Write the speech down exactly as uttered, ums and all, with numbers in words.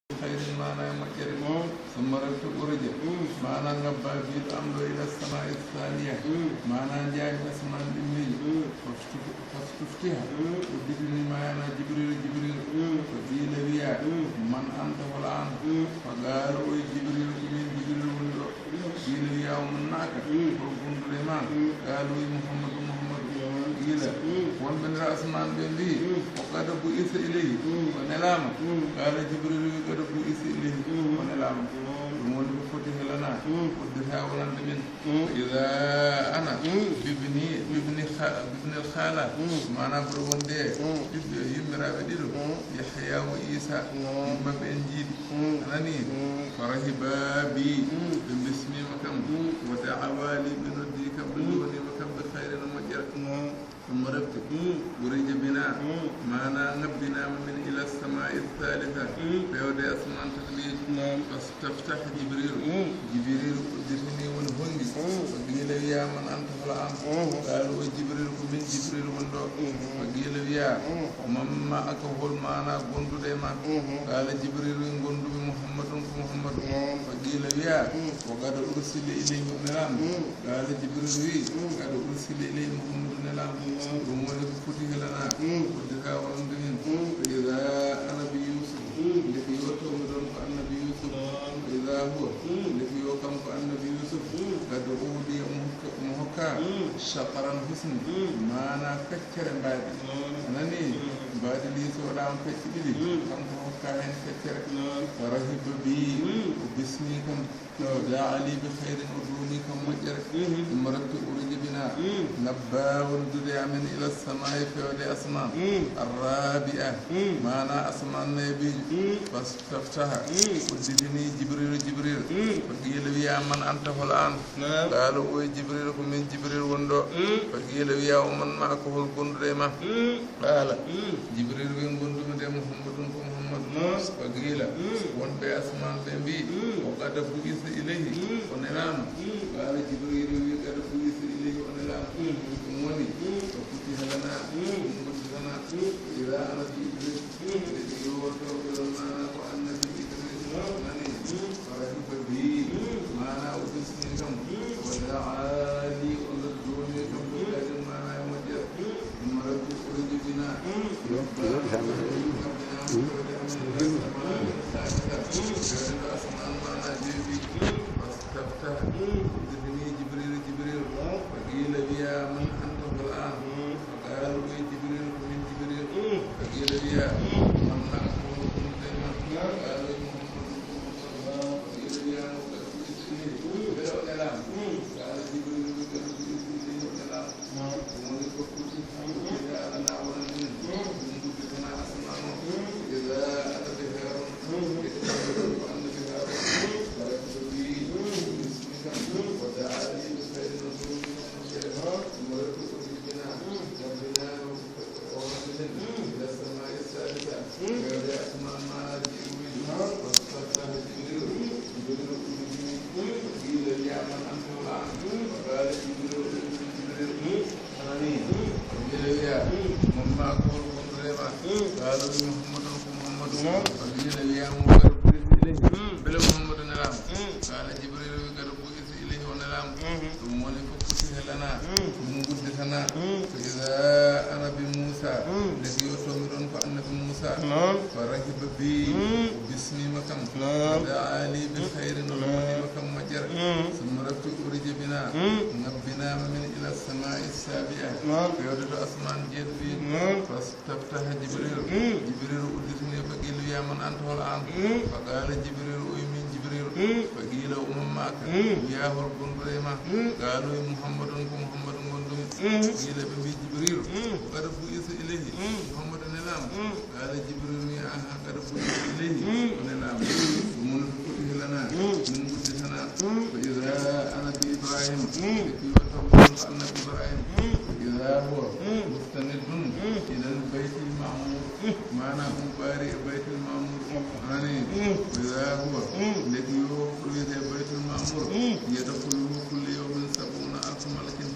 Khairin, maana e moƴƴere. Summa raftu urija, maana ngabba biiɗo am ɗo, ila samaa'i saaniya, maana njaami asmaan ɗimmiijo. Fastuf-, fastuftiha, udditini maana Jibriilu, Jibriilu. Fa qiila wiya, man anta, hol aan? Fa qaala, o wiyi, Jibriilu, ko min Jibriilu woni ɗo. Qiila wiya, wa man ma'aka, hol gonduɗo e ma? Qaala, o wiyi, Muhammadu, Muhammadu. Qiila, wonɓe nder asmaan ɓe mbiyi, o qad bu'isa ilayhi, o nelaama? Qaala, Jibriilu wiyi, qad bu'isa ilayhi, o nelaama. Ɗum woni ko foti helanaa, udditaa wonande min. Fa idaa ana bibni, bibni kha-, bibni khala, maana mboɗo wonde ɓiɓɓe yummiraaɓe ɗiɗo, Yahya wo Isa, yumma ɓe en njiiɗi. A nani? Fa rahiba bi, ɓe bismiima kam. Wa da'awa li, ɓe noddi kam, ɓe duwaniima kam, bi khairin, moƴƴere. Summa raftu, urija bina, maana ngabbinaama min ila samaa'i thalitha, fewde asmaan tataɓiijo. Fastaftaha Jibriilu, Jibriilu udditini, woni honngi. Fa qiila wiya, man anta, hol aan? Qaala, o Jibriilu, ko min Jibriilu woni ɗo. Fa qiila wiya, wa man ma'aka, hol maana gonduɗo e ma? Qaala, Jibriilu wiyi, gondumi Muhammadun, ko Muhammadu. Fa qiila wiya, wa qad ursila ilayhi, o nelaama. Qaala, Jibriilu wiyi, qad ursila ilayhi Muhammadu, nelaama. Ɗum woni ko foti helanaa, udditaa wonande min. Fa idaa ana bi Yuusuf, ndeke yo taw mi ɗoon ko Annabi Yuusuf. Fa idaa huwa, ndeke yo kanko Annabi Yuusuf, qad uuɗiya, mo hokka, mo hokka, shatral husni, maana feccere mbaadi. A nani? Mbaadi ndi so waɗaama pecce ɗiɗi, kanko hokka heen feccere. Fa rahiba bi, o bismii kam. Wa da'a li bi khairin, o duwanii kam moƴƴere. Summa raftu urija bina, ngabba wondude amen ila samaa'i, fewde asmaan. Arrabi'a, maana asmaan nayaɓiijo. Fastaftaha, udditini Jibriilu, Jibriilu. Fa qiila wiya, man anta, hol aan? Qaala, o wiyi, Jibriilu, ko min Jibriilu woni ɗo. Fa qiila wiya, wa man ma'aka, hol gonduɗo e ma? Qaala, Jibriilu wiyi, gondumi de Muhammadun, ko Muhammadu. Fa qiila, wonɓe asmaan ɓe mbiyi, o qad bu'isa ilayhi, o nelaama. Qaala, Jibriilu wiyi, qad bu'isa ilayhi, o nelaama. Ɗum woni ko foti helanaa, ɗum udditanaa. Fa idaa ana bi Idriis, ndeke yo taw mi ɗoon, maana ko Annabi Idriis. A nani? Fa rahiba bi, maana o bismii kam. Wa da'a li, o duwanii kam, bi khairin, maana e moƴƴere. Summa raftu urija bina, ngabba wondude amen ila samaa'i saadisa, fewde asmaan, maana jeeɗiɗo. Fastaftaha, udditini Jibriilu, Jibriilu. Fa qiila wiya, man anta, hol aan? Fa qaala, o wiyi, Jibriilu, ko min Jibriilu. Fa qiila wiya, man ma'aka, hol gonduɗo e ma? Qaala, o wiyi, Muhammadun, ko Muhammadu. Fa qiila wiya, wa qad bu'isa ilayhi, mbele o nelaama? Qaala, Jibriilu wiyi, qad bu'isa ilayhi, o nelaama. Ɗum woni ko foti helanaa wonande min, ɗum udditanaa asmaan o. Fa idaa ana bi Haaruun, ndeke tawi ko Annabi Haaruun. Fa rahiba bi, bismii kam. Wa da'a li bi khairin, o duwanii kam moƴƴere. Summa raftu urija bina, ngabbinaama wonande min, ila samaa'i saadisa, fewde asmaan, maana jeeɗiɗo. Fastaftaha Jibriilu, Jibriilu udditini. Fa qiila wiya, man anta, hol aan? Fa qaala Jibriilu, Jibriilu, a nani? Fa qiila wiya, man ma'aka, hol gonduɗo e ma? Qaala, o wiyi, Muhammadun, ko Muhammadu. Fa qiila wiya, wa qad bu'isa ilayhi, mbele Muhammadu nelaama? Qaala, Jibriilu wiyi, qad bu'isa ilayhi, o nelaama. Ɗum woni ko foti helanaa, ɗum udditanaa. Fa idaa ana bi Muusaa, ndeke yo taw mi ɗoon ko Annabi Muusaa. Fa rahiba bi, o bismiima kam. Wa da'a li bi khairin, o duwaniima kam moƴƴere. Summa raftu urija bina, ngabbinaama min ila samaa'i saabi'a, fewde to asmaan jeeɗiɗo. Fastaftaha Jibriilu, Jibriilu udditini. Fa qiila wiya, man anta, hol aan? Fa qaala Jibriilu, o wiyi, min Jibriilu. Fa qiila, wa man ma'aka, wiya, hol gonduɗo e ma? Qaala, o wiyi, Muhammadun, ko Muhammadu gondumi. Qiila, ɓe mbiyi Jibriilu, qad bu'isa ilayhi, Muhammadu nelaama? Qaala Jibriilu wiyi, aha, qad bu'isa ilayhi, o nelaama. Ɗum woni ko foti helanaa, min udditanaa. Fa idaa ana bi Ibraahiima, ndeke yo taw ko Annabi Ibraahiima. Fa idaa huwa mustanidun ilal baytil ma'muur, maana omo ɓaari e Baytul Ma'muur. A nani? Fa idaa huwa, ndeke yo o wiyetee Baytul Ma'muur, yadkhulu